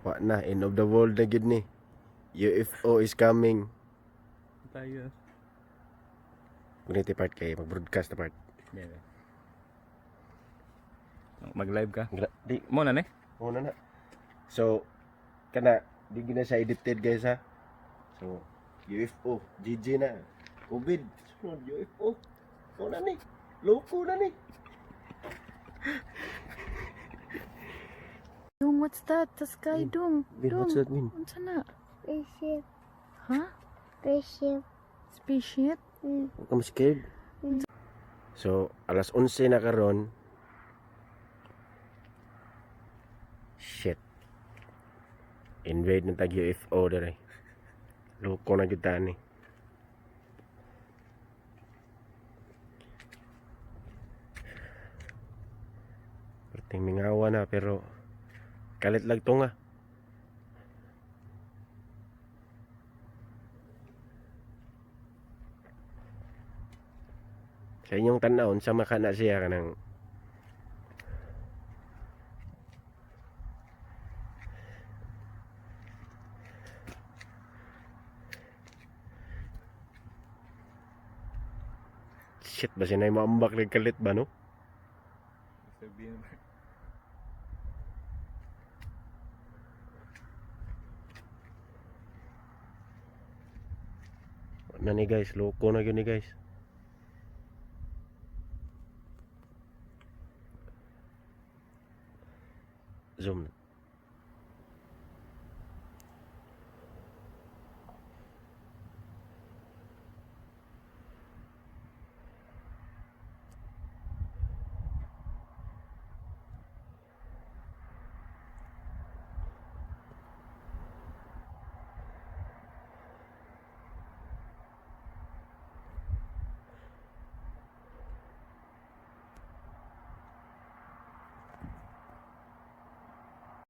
Wa na, end of the world na gid ni. UFO is coming. Tayo. Guniti part kay mag-broadcast na part. Yeah. Mag-live ka? Di Mo na ni? una na. So kana di gina siya edited, guys, ha. So UFO, GG na. COVID, sunod UFO. Una ni. Loko na ni. Dong, what's that? The sky, Dong. Win, Dong. what's that, Win? Unsa na? Spaceship. Huh? Spaceship. Spaceship? Mm. I'm scared. So, alas 11 na karon. Shit. Invade ng tag UFO dere. Loko na gyud tani. Perting mingawa na pero kalit lag tunga. Sa inyong tan-awon sa makana siya kanang shit ba siya na maambak nagkalit ba, no? Sabihin mo. Na ni guys, loko na yun ni guys. Zoom.